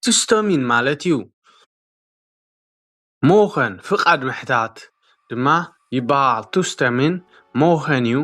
ቱስተሚን ማለት እዩ። ሞኸን ፍቓድ ምሕታት ድማ ይበሃል። ቱስተሚን ሞኸን እዩ።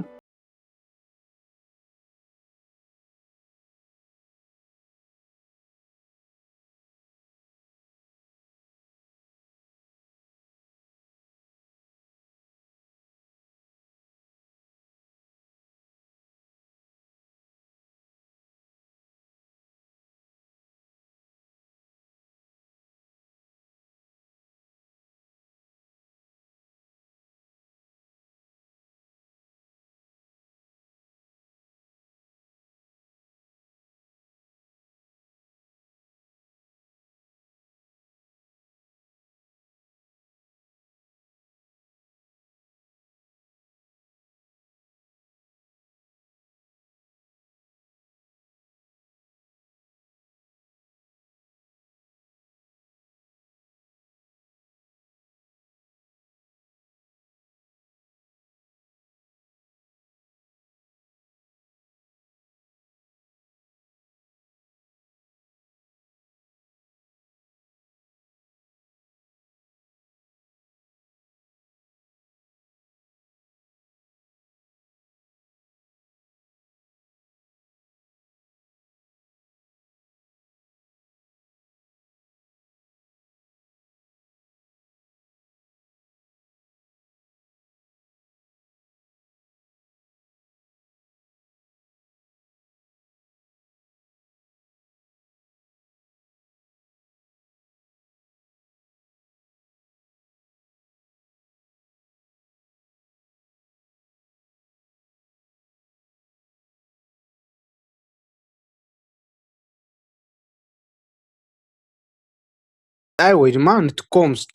ኣይ ወይ ድማ ንትኮምስት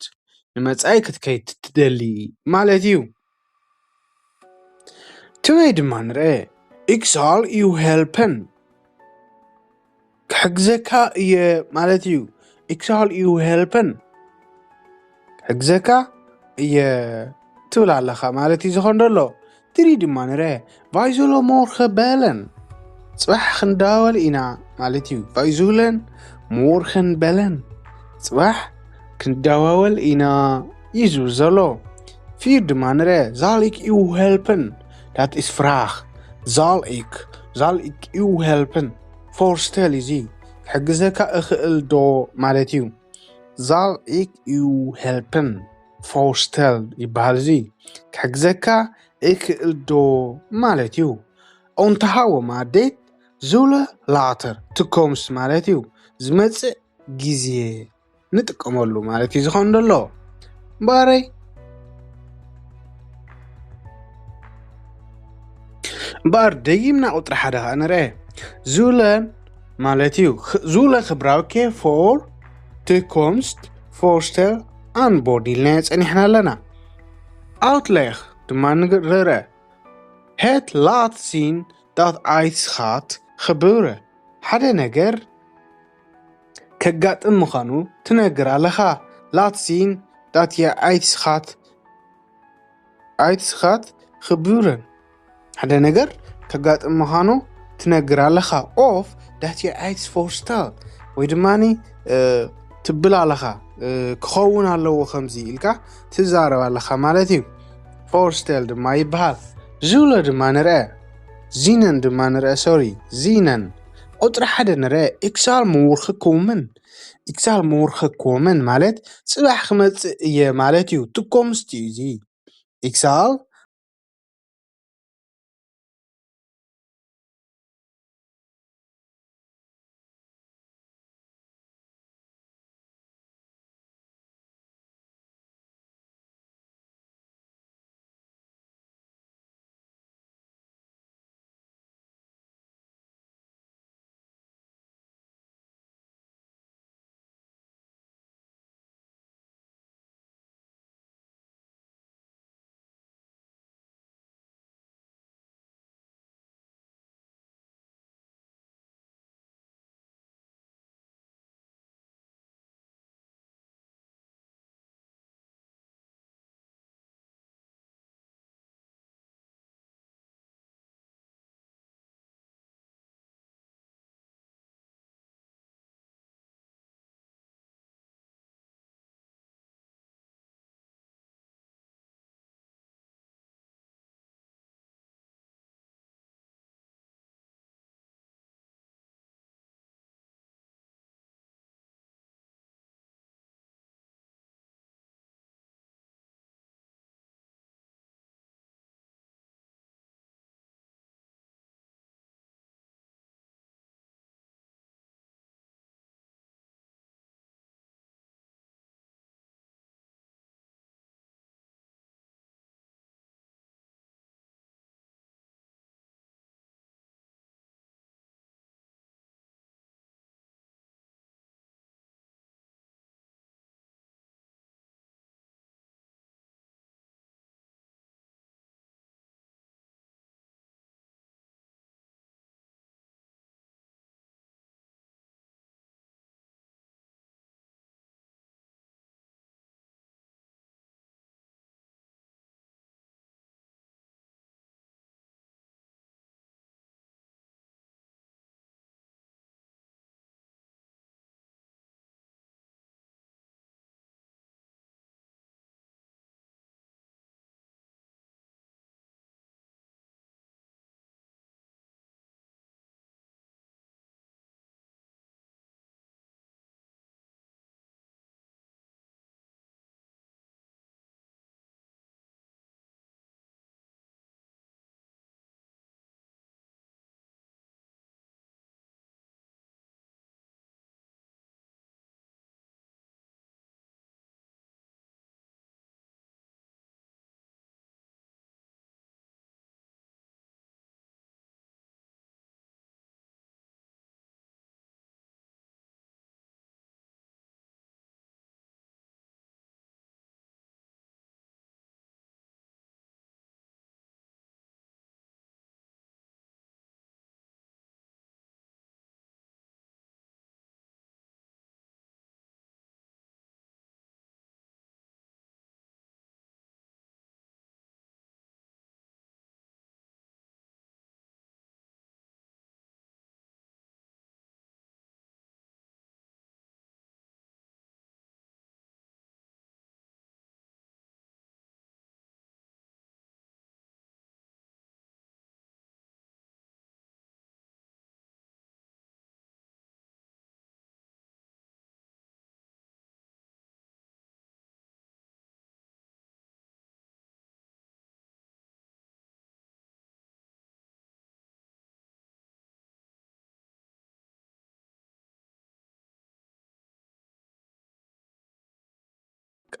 ንመጻኢ ክትከይድ ትደሊ ማለት እዩ። ትበይ ድማ ንርአ። Ik zal u helpen። ክሕግዘካ እየ ማለት እዩ። Ik zal u helpen። ክሕግዘካ እየ ትብል ኣለኻ ማለት እዩ ዝኾን ደሎ። ትሪ ድማ ንረ። Wij zullen morgen bellen። ጽባሕ ክንዳወል ኢና ማለት እዩ። Wij zullen morgen bellen። ጽባሕ ክንዳዋወል ኢና እዩ ዝብል ዘሎ። ፊር ድማ ንረ። Zal ik u helpen? Dat is vraag. Zal ik, zal ik u helpen? Voorstel እዩ እዚ። ክሕግዘካ እኽእል ዶ ማለት እዩ። Zal ik u helpen? Voorstel ይበሃል እዚ። ክሕግዘካ እኽእል ዶ ማለት እዩ። Onthouden maar dit, zullen later, toekomst ማለት እዩ። ዝመጽእ ግዜ ንጥቀመሉ ማለት እዩ ዝኾን ደሎ። እምበኣረይ እምበኣር ደጊምና ቁጽሪ ሓደ ኸኣ ንርአ። ዙለን ማለት እዩ። ኽ-፣ ዙለ ክብራውኬ ፎር ትኮምስት ፎርስተል ኣንቦርድ ኢልናዮ ጸኒሕና ኣለና። ኣውትሌኽ ድማ ንርአ። Het laat zien dat iets gaat gebeuren. ሓደ ነገር ከጋጥም ምዃኑ ትነግር ኣለኻ። Laat zien dat je iets gaat, iets gaat gebeuren. ሓደ ነገር ከጋጥም ምዃኑ ትነግር ኣለኻ። Of dat je iets voorstelt። ወይ ድማኒ፣ እ፣ ትብል ኣለኻ። እ፣ ክኸውን ኣለዎ ከምዚ ኢልካ ትዛረብ ኣለኻ ማለት እዩ። ፎርስቴል ድማ ይበሃል። ዙለ ድማ ንርአ። ዚነን ድማ ንርአ፣ ሶሪ፣ ዚነን። ቁጽሪ ሓደ ንርአ። Ik zal morgen komen። Ik zal morgen komen ማለት ጽባሕ ክመጽእ እየ ማለት እዩ። ትኮምስት እዩ እዚ። Ik zal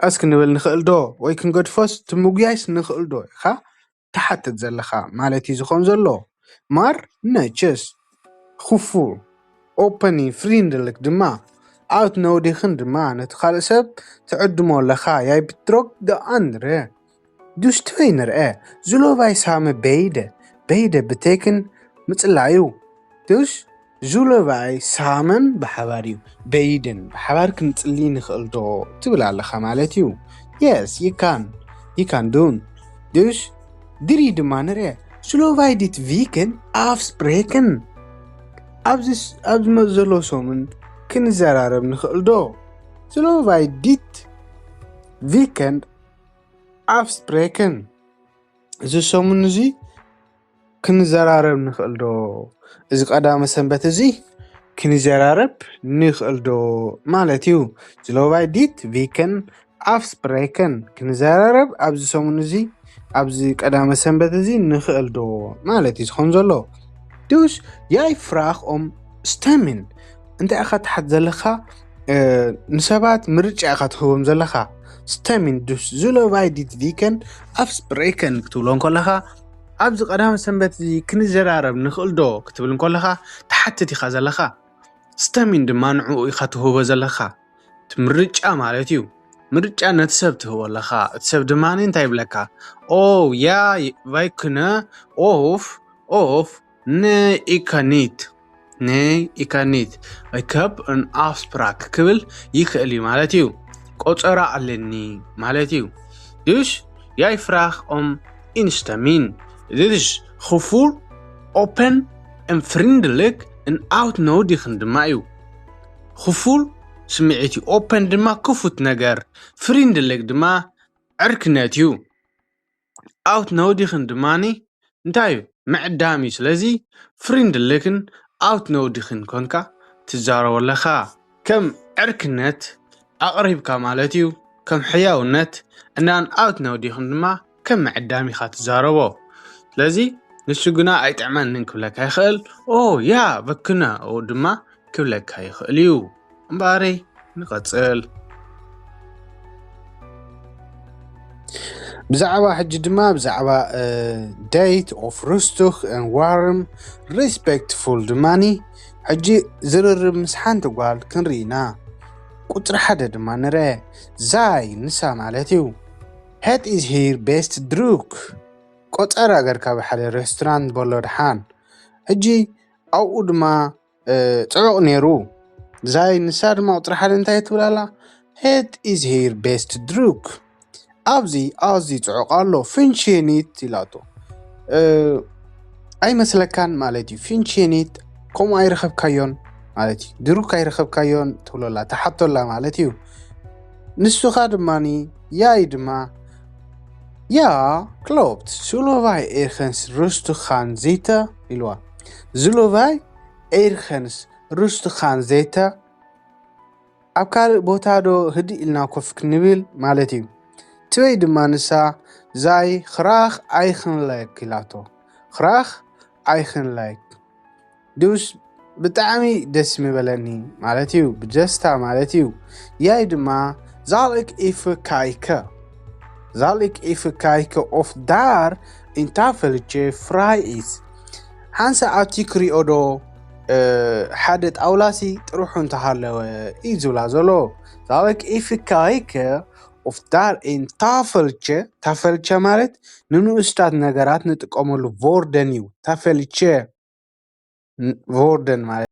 ቀስ ክንብል ንኽእል ዶ? ወይ ክንገድፎስ ትምጉያይስ ንኽእል ዶ ኢኻ ትሓትት ዘለኻ ማለት እዩ ዝኾን ዘሎ። ማር ነችስ፣ ክፉ፣ ኦፐኒ ፍሪንድልክ ድማ ኣውት ነውዲኽን ድማ ነቲ ካልእ ሰብ ትዕድሞ ኣለኻ። ያይ ብትሮክ ደ ኣንድረ ዱስትወይ ንርአ፣ ዝሎባይ ሳመ በይደ፣ በይደ ብቴክን ምጽላዩ። ዱስ ዙለባይ ሳመን ብሓባር እዩ። በይድን ብሓባር ክንጽሊ ንኽእል ዶ ትብል ኣለኻ ማለት እዩ። የስ ይካን ይካን ዱን። ዱስ ድሪ ድማ ንርአ፣ ዙለባይ ዲት ቪክን ኣፍስፕሬክን። ኣብዚ ኣብዚ ዘሎ ሰሙን ክንዘራረብ ንኽእል ዶ? ዙለባይ ዲት ቪክን ኣፍስፕሬክን። እዚ ሰሙን እዚ ክንዘራረብ ንኽእል ዶ? እዚ ቀዳመ ሰንበት እዚ ክንዘራረብ ንኽእል ዶ ማለት እዩ። ዝሎባይ ዲት ቪከን ኣፍስፕሬከን ክንዘራረብ ኣብዚ ሰሙን እዚ ኣብዚ ቀዳመ ሰንበት እዚ ንኽእል ዶ ማለት እዩ ዝኾን ዘሎ። ዱስ ያይ ፍራኽ ኦም ስተሚን እንታይ ኢኻ ትሓት ዘለኻ? ንሰባት ምርጫ ኢኻ ትህቦም ዘለኻ። ስተሚን ዱስ ዝሎባይ ዲት ቪከን ኣፍስፕሬከን ክትብሎ እንከለኻ ኣብዚ ቀዳመ ሰንበት እዚ ክንዘራረብ ንኽእል ዶ ክትብል እንከለኻ ትሓትት ኢኻ ዘለኻ። ስተሚን ድማ ንዕኡ ኢኻ ትህቦ ዘለኻ። እቲ ምርጫ ማለት እዩ። ምርጫ ነቲ ሰብ ትህቦ ኣለኻ። እቲ ሰብ ድማ እንታይ ይብለካ? ኦ ያ ቫይክነ ኦፍ ኦፍ ንኢካኒት ንኢካኒት ከብ ን ኣፍስፕራክ ክብል ይኽእል እዩ ማለት እዩ። ቆጸራ ኣለኒ ማለት እዩ። ዱሽ ያይ ፍራኽ ኦም ኢንስተሚን ዱሽ ክፉል ኦፐን ን ፍሪንድልክ ን ኣውት ነውዲኽን ድማ እዩ። ክፉል ስምዒት እዩ። ኦፐን ድማ ክፉት ነገር፣ ፍሪንድልክ ድማ ዕርክነት እዩ። ኣውት ነውዲኽን ድማኒ እንታይ እዩ? ምዕዳም እዩ። ስለዚ ፍሪንድልክን ኣውት ነውዲኽን ኮንካ ትዛረቦ ኣለኻ። ከም ዕርክነት ኣቕሪብካ ማለት እዩ። ከም ሕያውነት እናን ኣውት ነውዲኽን ድማ ከም ምዕዳም ኢኻ ትዛረቦ። ስለዚ ንሱ ግና ኣይጥዕመንን ክብለካ ይኽእል። ኦ ያ በክነ ኦ ድማ ክብለካ ይኽእል እዩ። እምበኣረይ ንቐጽል። ብዛዕባ ሕጂ ድማ ብዛዕባ date of ሩስቱኽ and warm respectful ድማኒ ሕጂ ዝርርብ ምስ ሓንቲ ጓል ክንርኢ ኢና። ቁጽሪ ሓደ ድማ ንርአ። ዛይ ንሳ ማለት እዩ። Het is hier best druk። ቆጸራ ገርካ ብሓደ ሬስቶራንት በሎ ድሓን። ሕጂ ኣብኡ ድማ ጽዑቕ ነይሩ። ዛይ ንሳ ድማ ቁጽሪ ሓደ እንታይ ትብል ኣላ? Het is hier best druk። ኣብዚ ኣዝዩ ጽዑቕ ኣሎ። ፍንሽኒት ኢላቶ። ኣይመስለካን ማለት እዩ። ፍንሽኒት ከምኡ ኣይረኸብካዮን ማለት እዩ። ድሩክ ኣይረኸብካዮን ትብሎላ፣ ትሓቶላ ማለት እዩ። ንሱኻ ድማኒ ያይ ድማ ያ ክሎፕት ሱሎቫይ ኤርኸንስ ሩስቱኻን ዜተ ኢልዋ። ዙሎቫይ ኤርኸንስ ሩስቱኻን ዜተ ኣብ ካልእ ቦታ ዶ ህድእ ኢልና ኮፍ ክንብል ማለት እዩ። ትበይ ድማ ንሳ ዛይ ኽራኽ ኣይኽንለክ ኢላቶ። ኽራኽ ኣይኽንለክ ዱስ ብጣዕሚ ደስ ምበለኒ ማለት እዩ። ብደስታ ማለት እዩ። ያይ ድማ ዛልክ ኢፍ ካይከ ዛልክ ኢፍ ካይከ ኦፍ ዳር ኢንታፈልቼ ፍራይ ኢስ ሓንሳ ኣብቲ ክሪኦ ዶ ሓደ ጣውላሲ ጥርሑ እንተሃለወ እዩ ዝብላ ዘሎ። ዛበክ ኢፍካይከ ኦፍ ዳር ኢን ታፈልቸ። ታፈልቸ ማለት ንንኡስታት ነገራት ንጥቀመሉ ቮርደን እዩ። ታፈልቸ ን- ቮርደን ማለት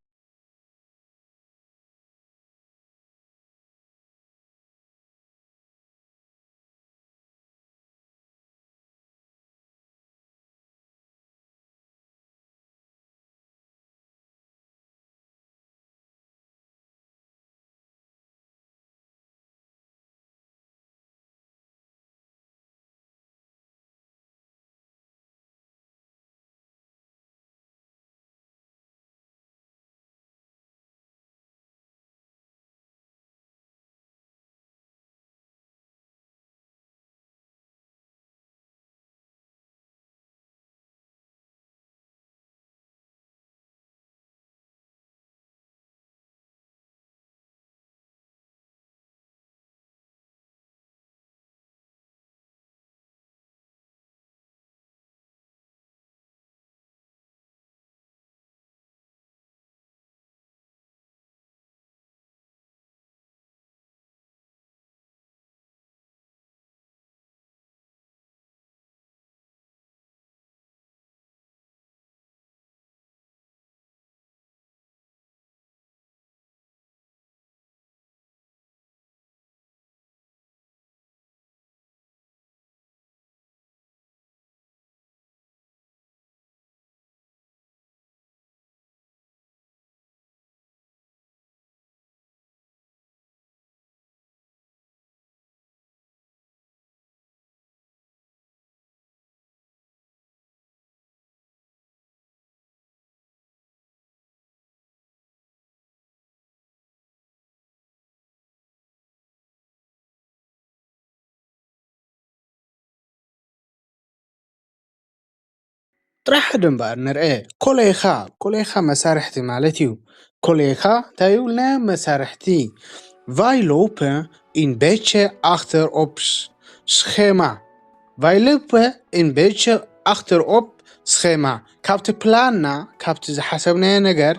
ጥራሕ ሓደ እምበኣር ንርአ። ኮሌኻ፣ ኮሌኻ መሳርሕቲ ማለት እዩ። ኮሌኻ እንታይ ይብልና? መሳርሕቲ። Wij lopen een beetje achter op schema. Wij lopen een beetje achter op schema. ካብቲ ፕላንና፣ ካብቲ ዝሓሰብናዮ ነገር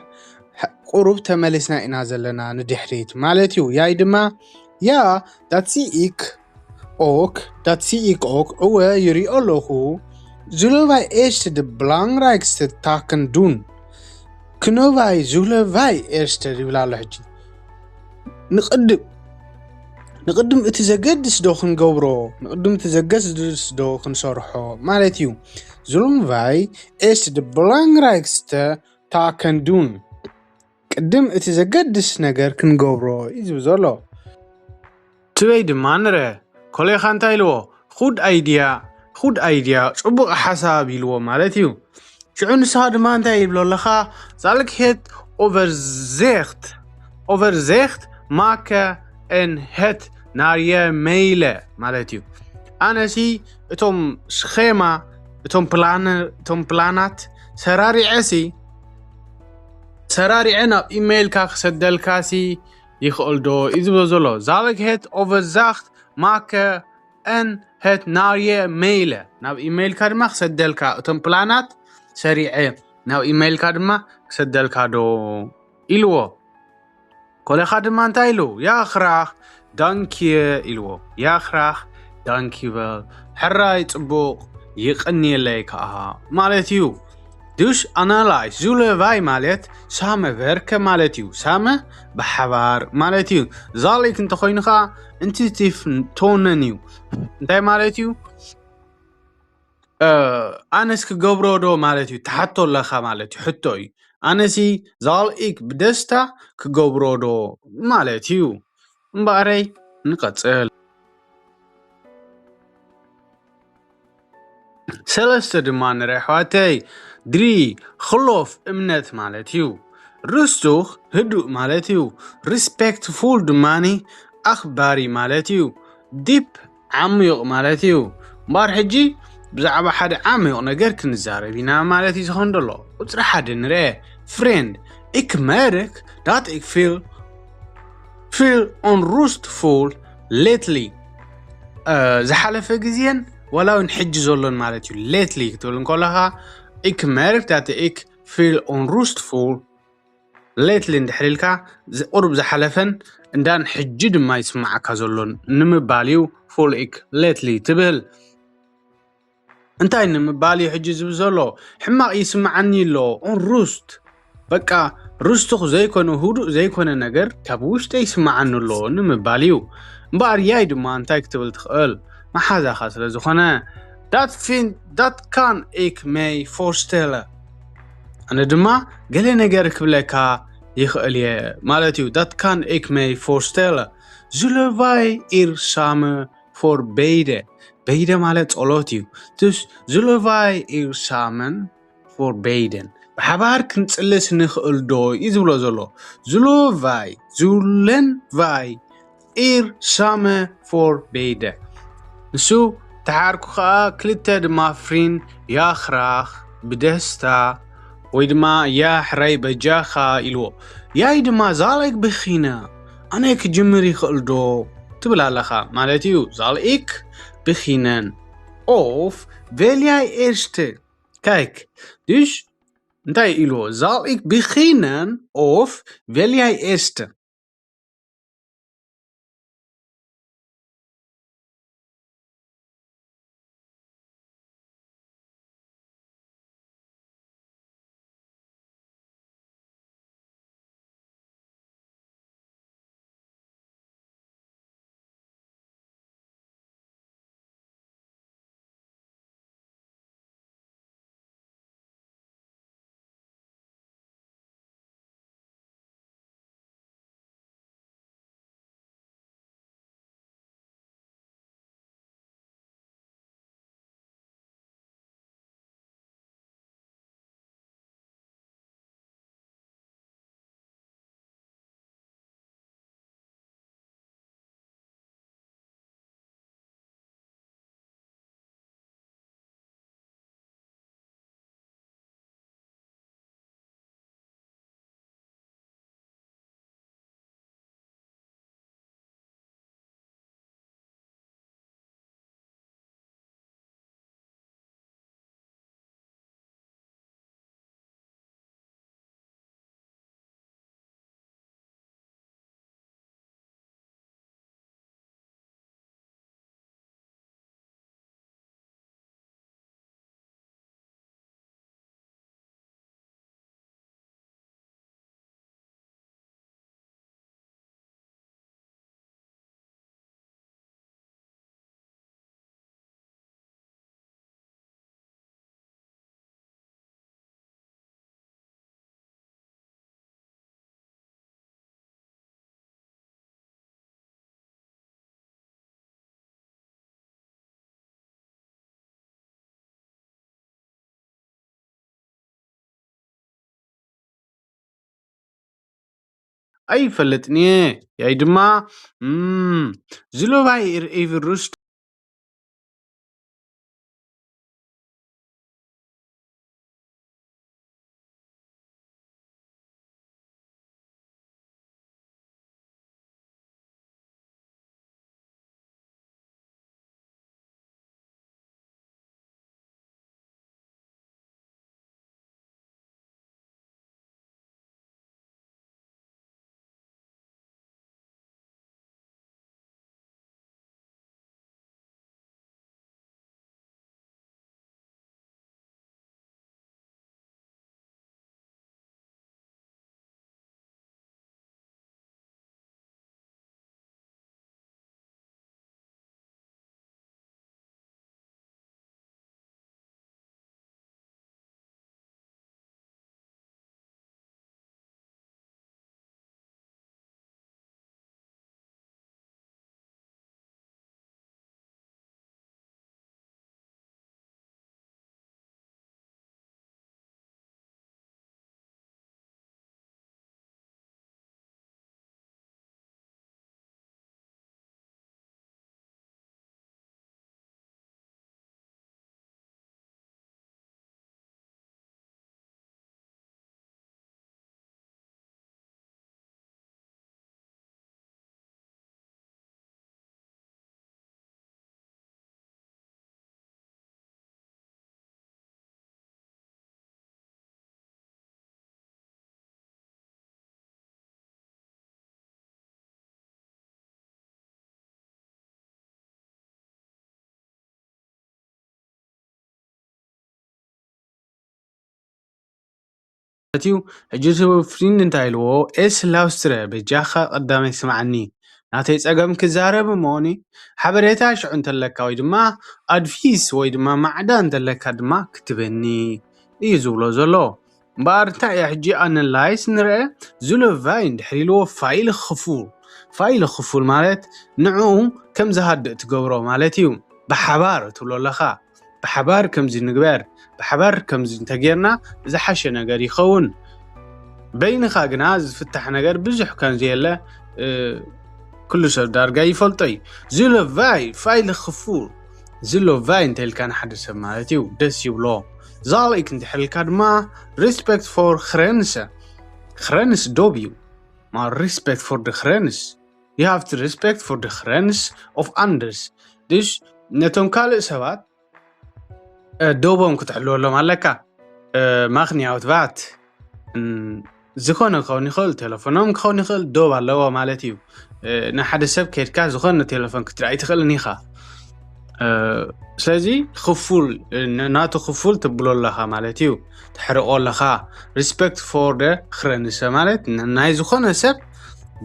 ቁሩብ ተመሊስና ኢና ዘለና ንድሕሪት ማለት እዩ። ያይ ድማ ያ ዳትሲኢክ ኦክ ዳትሲኢክ ኦክ እወ ይሪኦ ኣለኹ። ዝለባይ ኤስት ድ ብላንግራይክስት ታክን ዱን ክኖባይ ዙለባይ ኤስት ይብል ኣሎ። ሕጂ ንቅድም ንቅድም እቲ ዘገድስ ዶ ክንገብሮ፣ ንቅድም እቲ ዘገድስ ዶ ክንሰርሖ ማለት እዩ። ዙለባይ ኤስት ድ ብላንግራይክስተ ታከንዱን ቅድም እቲ ዘገድስ ነገር ክንገብሮ እዩ ዝብል ዘሎ። ትበይ ድማ ንረ ኮሌኻ እንታይ ኢልዎ? Good idea፣ good idea፣ ጽቡቕ ሓሳብ ኢልዎ ማለት እዩ። ሽዑ ንስኻ ድማ እንታይ ይብሎ ኣለኻ? Zal ik het overzicht overzicht maken en het naar je mailen ማለት እዩ። ኣነሲ እቶም ስኼማ እቶም ፕላን እቶም ፕላናት ሰራሪዐ ሲ ሰራሪዐ ናብ ኢሜይልካ ክሰደልካ ሲ ይኽእል ዶ እዩ ዝብሎ ዘሎ። Zal ik het overzicht maken en het naar je mailen ናብ ኢሜይልካ ድማ ክሰደልካ እቶም ፕላናት ሰሪዐ ናብ ኢሜይልካ ድማ ክሰደልካ ዶ ኢልዎ። ኮለኻ ድማ እንታይ ኢሉ? Yaa graag, dank je ኢልዎ። Yaa graag, dank je wel፣ ሕራይ ጽቡቕ፣ ይቕንየለይ ከኣ ማለት እዩ። Dus analyse፣ zullen wij ማለት samen werken ማለት እዩ። Samen ብሓባር ማለት እዩ። Zal ik እንተኾይኑ ከኣ ኢንቲቲቭ ቶነን እዩ። እንታይ ማለት እዩ? ኣነስ ክገብሮ ዶ ማለት እዩ? ትሓቶ ኣለኻ ማለት እዩ። ሕቶ እዩ። ኣነሲ zal ik ብደስታ ክገብሮ ዶ ማለት እዩ። እምበኣረይ ንቐጽል። ሰለስተ ድማ ንርኢ ኣሕዋተይ። Drie፣ geloof እምነት ማለት እዩ። Rustig ህዱእ ማለት እዩ። Respectful ድማ ኣኽባሪ ማለት እዩ። Diep ዓሚቕ ማለት እዩ። እምበኣር ሕጂ ብዛዕባ ሓደ ዓሚቕ ነገር ክንዛረብ ኢና ማለት እዩ ዝኾን ዘሎ። ቁጽሪ ሓደ ንርአ። Vriend, ik merk dat ik veel veel onrustvol lately። ዝሓለፈ ግዜን ዋላ እውን ሕጂ ዘሎን ማለት እዩ። Lately ክትብል እንከለኻ ik merk dat ik veel onrustvol lately እንድሕር ኢልካ ቁሩብ ዝሓለፈን እንዳን ሕጂ ድማ ይስማዓካ ዘሎን ንምባል እዩ። Voel ik lately ትብል እንታይ ንምባል እዩ ሕጂ ዝብል ዘሎ? ሕማቕ ይስምዓኒ ኣሎ። Onrust በቃ ሩስቱኽ ዘይኮነ ህዱእ ዘይኮነ ነገር ካብ ውሽጠ ይስምዓኒ ኣሎ ንምባል እዩ። እምበኣር ያይ ድማ እንታይ ክትብል ትኽእል? መሓዛኻ ስለ ዝኾነ dat vind dat kan ik mij voorstellen ኣነ ድማ ገለ ነገር ክብለካ ይኽእል እየ ማለት እዩ። Dat kan ik mij voorstellen። Zullen wij er samen voor bidden? Bidden ማለት ጸሎት እዩ። Dus zullen wij er samen voor bidden? ብሓባር ክንጽልስ ንኽእል ዶ እዩ ዝብሎ ዘሎ። Zullen wij zullen wij er samen voor bidden? ንሱ ተሓርኩ ኸኣ ክልተ ድማ ፍሪን ያ ኽራኽ ብደስታ ወይ ድማ ያ ሕራይ በጃኻ ኢልዎ። ያይ ድማ zal ik beginnen ኣነ ክጅምር ይኽእል ዶ ትብል ኣለኻ ማለት እዩ። Zal ik beginnen of wil jij eerst? Kijk, dus እንታይ ኢልዎ? Zal ik beginnen of wil jij eerst? ኣይፈልጥን እየ። ያይ ድማ እም፣ ዝሎባይ ኢር ኤቭን ሩስት ማለት እዩ። ሕጂ እቲ ፍሪንድ እንታይ ኢልዎ? ኤስ ላውስትረ፣ በጃኻ ቀዳማይ ስምዓኒ። ናተይ ጸገም ክዛረብ እሞኒ፣ ሓበሬታ ሽዑ እንተለካ ወይ ድማ ኣድቪስ ወይ ድማ ማዕዳ እንተለካ ድማ ክትበኒ እዩ ዝብሎ ዘሎ። እምበኣር እንታይ እያ ሕጂ ኣነላይስ ንርአ? ዙለቫይ እንድሕር ኢልዎ ፋይል ክፉል። ፋይል ክፉል ማለት ንዕኡ ከም ዝሃድእ ትገብሮ ማለት እዩ። ብሓባር ትብሎ ኣለኻ። ብሓባር ከምዚ ንግበር፣ ብሓባር ከምዚ እንተጌርና ዝሓሸ ነገር ይኸውን። በይንኻ ግና ዝፍታሕ ነገር ብዙሕ ከም ዘየለ፣ እ፣ ኩሉ ሰብ ዳርጋ ይፈልጦ እዩ። ዝሎ ቫይ ፋይል ክፉል፣ ዝሎ ቫይ እንተ ኢልካ ንሓደ ሰብ ማለት እዩ፣ ደስ ይብሎ። ዛልኢክ እንድሕር ኢልካ ድማ ሪስፔክት ፎር ክረንሰ፣ ክረንስ ዶብ እዩ። ማ ሪስፔክት ፎር ደ ክረንስ። You have to respect for the ክረንስ ኦፍ ኣንደርስ። ድሽ ነቶም ካልእ ሰባት እ፣ ዶቦም ክትሕልወሎም ኣለካ። እ፣ ማኽንያውት ቫት፣ እም፣ ዝኾነ ክኸውን ይኽእል፣ ቴሌፎኖም ክኸውን ይኽእል፣ ዶብ ኣለዎ ማለት እዩ። እ፣ ንሓደ ሰብ ከድካ ዝኾነ ቴሌፎን ክትርኢ ኣይትኽእልን ኢኻ። እ፣ ስለዚ ክፉል፣ እ፣ ን-፣ ናቱ ክፉል ትብሎ ኣለኻ ማለት እዩ። ትሕርቆ ኣለኻ። ሪስፔክት ፎር ደ ክረንሰ ማለት ን-፣ ናይ ዝኾነ ሰብ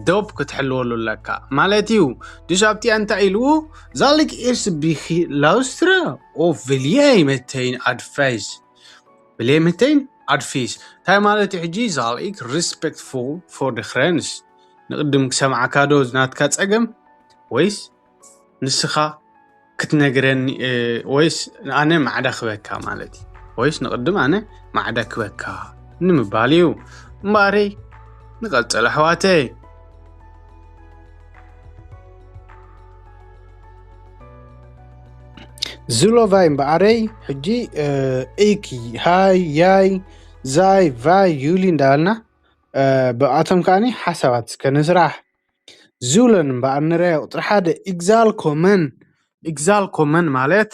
ዶብ ክትሕልወሉ ኣለካ ማለት እዩ። ድሽ ኣብቲኣ እንታይ ኢልዎ? ዛልኢክ ኤርስ ቢኺ ላውስትረ ኦፍ ቪልየይ መተይን ኣድቫይስ። ቪልየይ መተይን ኣድቪስ። እንታይ ማለት እዩ ሕጂ? ዛልኢክ ሪስፔክትፉል ፎር ደ ክረንስ። ንቕድም ክሰምዓካ ዶ ናትካ ጸገም? ወይስ ንስኻ ክትነግረኒ፣ እ፣ ወይስ ኣነ ማዕዳ ክበካ ማለት እዩ? ወይስ ንቕድም ኣነ ማዕዳ ክበካ ንምባል እዩ። እምበኣረይ ንቐጽል ኣሕዋተይ። ዝሎ ቫይ እምበኣረይ ሕጂ፣ እ፣ ኢኪ፣ ሃይ፣ ያይ፣ ዛይ፣ ቫይ፣ ዩሊ እንዳበልና፣ እ፣ ብኣቶም ከኣኒ ሓሳባት እስከ ንስራሕ። ዙለን እምበኣር ንርኣዮ። ቁጽሪ ሓደ፣ ኢግዛል ኮመን። ኢግዛል ኮመን ማለት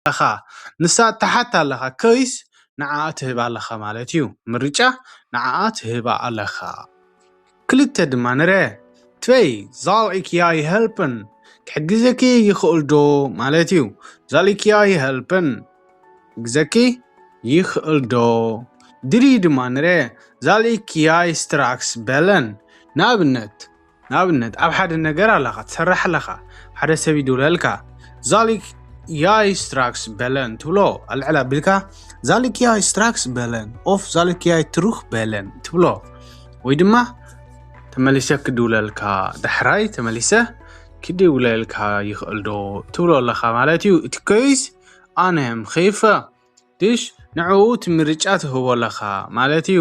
ኣለኻ። ንሳ ትሓት ኣለኻ። ኮይስ ንዓኣ ትህብ ኣለኻ ማለት እዩ። ምርጫ ንዓኣ ትህባ ኣለኻ። ክልተ ድማ ንረ። ትበይ ዛል ኢክ ያይ ሄልፕን ክሕግዘኪ ይኽእል ዶ ማለት እዩ። ዛል ኢክ ያይ ሄልፕን ክሕግዘኪ ይኽእል ዶ? ድሪ ድማ ንረ። ዛል ኢክ ያይ ስትራክስ በለን። ንኣብነት ንኣብነት ኣብ ሓደ ነገር ኣለኻ ትሰርሕ ኣለኻ፣ ሓደ ሰብ ይድውለልካ። ዛል ኢክ ያይ ስትራክስ በለን ትብሎ። ኣልዕል ኣቢልካ ዛል ኢክ ያይ ስትራክስ በለን ኦፍ ዛል ኢክ ያይ ትሩክ በለን ትብሎ። ወይ ድማ ተመሊሰ ክድውለልካ፣ ዳሕራይ ተመሊሰ ክድውለልካ ይኽእል ዶ ትብሎ ኣለኻ ማለት እዩ። እቲ ኮይስ ኣነም ኸይፈ ድሽ ንዕኡ እቲ ምርጫ ትህቦ ኣለኻ ማለት እዩ።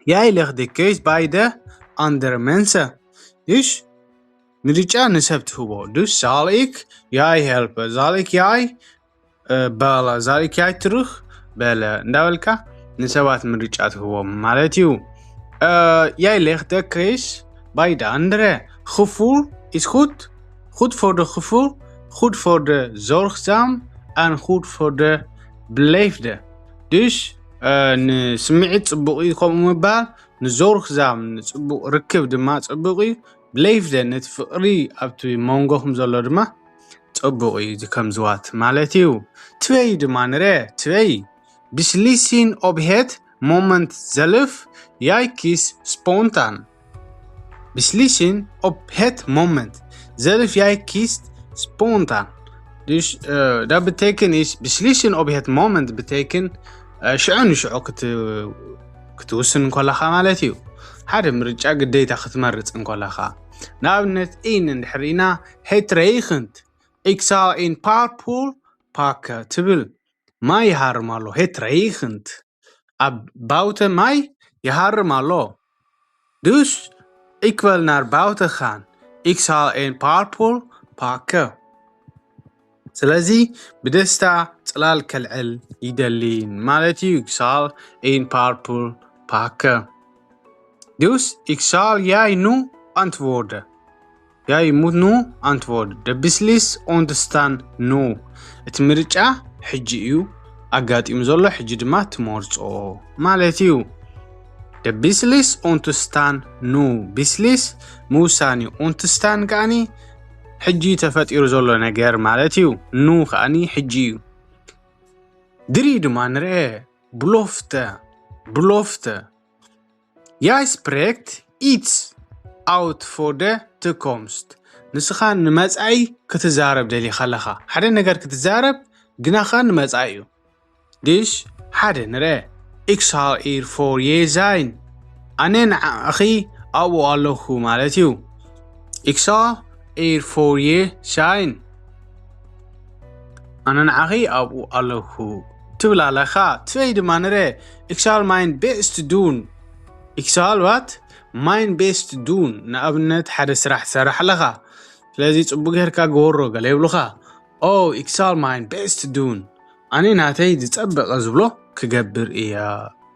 ያይ ሌኽ ደ ኮይስ ባይ ደ ኣንደር መንሰ ድሽ ምርጫ ንሰብ ትህቦ። ድሽ ዛል ኢክ ያይ ሄልፕ፣ ዛል ኢክ ያይ በለ፣ ዛል ኢክ ያይ ትሩክ በለ እንዳበልካ ንሰባት ምርጫ ትህቦም ማለት እዩ። ያይ ሌኽ ደ ኮይስ ባይ ደ ኣንደረ ክፉል ኢስ ጉድ፣ ጉድ ፎር ደ ክፉል፣ ጉድ ፎር ደ ዞርግዛም ኣን ጉድ ፎር ደ ብሌፍደ። ድሽ ንስምዒት ጽቡቕ እዩ ከምኡ ምባል፣ ንዞርግዛም ንጽቡቕ ርክብ ድማ ጽቡቕ እዩ። ብሌፍደ ነቲ ፍቕሪ ኣብቲ መንጎኹም ዘሎ ድማ ጽቡቕ እዩ ከምዝዋት ማለት እዩ። ትበይ ድማ ንረ ትበይ ብስሊሲን ኦብ ሄት ሞመንት ዘልፍ ያይ ኪስ ስፖንታን። ብስሊሲን ኦብ ሄት ሞመንት ዘልፍ ያይ ኪስ ስፖንታን። ዳ ብተይክን ኢስ ብስሊሲን ኦብ ሄት ሞመንት ብተይክን ሽዑ ንሽዑ ክትውስን እንከለኻ ማለት እዩ። ሓደ ምርጫ ግዴታ ክትመርጽ እንከለኻ ንኣብነት ኢን እንድሕር ኢና ሄት ረይኽንት ኢክሳል ኢን ፓርፑል ፓከ ትብል ማይ ይሃርም ኣሎ። ሄት ረይኽንት ኣብ ባውተ ማይ ይሃርም ኣሎ። ዱስ ኢክበል ናር ባውተ ኻን ኢክሳል ኤን ፓርፑል ፓከ። ስለዚ ብደስታ ጽላል ከልዕል ይደሊ ማለት እዩ። ኢክሳል ኤን ፓርፑል ፓከ። ዱስ ኢክሳል ያይ ኑ ኣንትዎርደ ያይ ሙት ኑ ኣንትዎርደ ደ ቢስሊስ ኦንትስታን ኑ። እቲ ምርጫ ሕጂ እዩ ኣጋጢሙ ዘሎ፣ ሕጂ ድማ ትመርጾ ማለት እዩ። ደ ቢስሊስ ኦንትስታን ኑ። ቢስሊስ ምውሳን እዩ። ኦንትስታን ከኣኒ ሕጂ ተፈጢሩ ዘሎ ነገር ማለት እዩ። ኑ ከኣኒ ሕጂ እዩ። ድሪ ድማ ንርኤ ብሎፍተ ብሎፍተ ያይ ስፕሬክት ኢትስ ኣውት ፎር ደ ትኮምስት። ንስኻ ንመጻኢ ክትዛረብ ደሊኻ ኣለኻ። ሓደ ነገር ክትዛረብ ግናኻ ንመጻኢ እዩ። ድሽ ሓደ ንረ ኢክሳል ኢር ፎር የ ዛይን ኣነ ንዓኺ ኣብኡ ኣለኹ ማለት እዩ። ኢክሳል ኢር ፎር የ ዛይን ኣነ ንዓኺ ኣብኡ ኣለኹ ትብል ኣለኻ። ትበይ ድማ ንረ ኢክሳል ማይን ቤስት ዱን ኢክሳል ዋት ማይን ቤስት ዱን ንኣብነት ሓደ ስራሕ ትሰርሕ ኣለኻ። ስለዚ ጽቡቅ ጌርካ ግበሮ ገለ ይብሉኻ። ኦ ኢክሳል ማይን ቤስት ዱን ኣነ ናተይ ዝጸበቐ ዝብሎ ክገብር እያ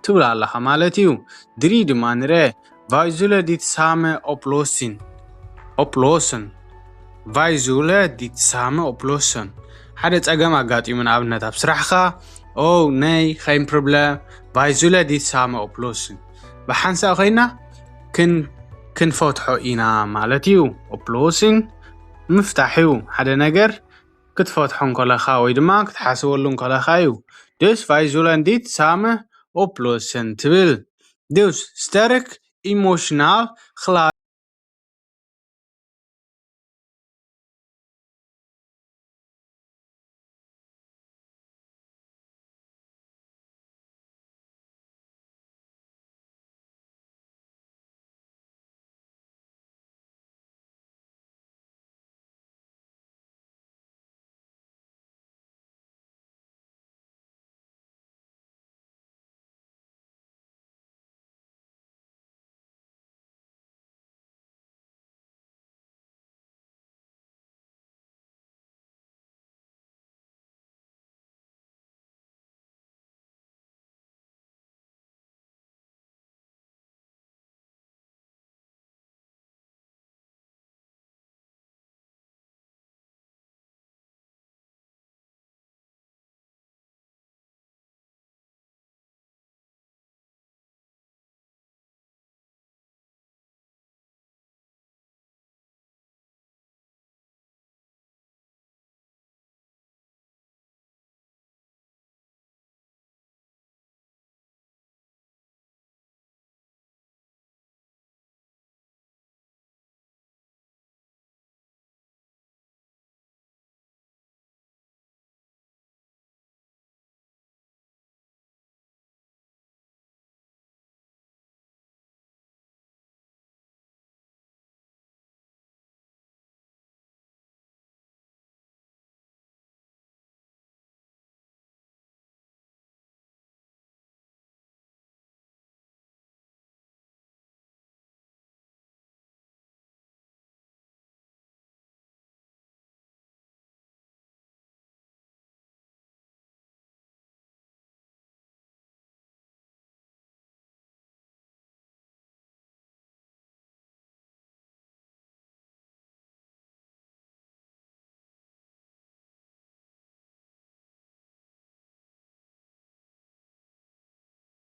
ትብል ኣለኻ ማለት እዩ። ድሪ ድማ ንረ ቫይዙለ ዲት ሳመ ኦፕሎሲን ኦፕሎስን ቫይዙለ ዲት ሳመ ኦፕሎስን ሓደ ጸገም ኣጋጢሙ ንኣብነት ኣብ ስራሕኻ ኦ ነይ ኸይን ፕሮብለም ቫይዙለ ዲት ሳመ ኦፕሎስን ብሓንሳእ ኮይና ክንፈትሖ ኢና ማለት እዩ። ኦፕሎሲን ምፍታሕ እዩ ሓደ ነገር ክትፈትሖ እንከለኻ ወይ ድማ ክትሓስበሉ እንከለኻ እዩ። ዱስ ቫይዙለ ዲት ሳመ ኦፕሎስን ትብል። ዱስ ስተርክ ኢሞሽናል ክላ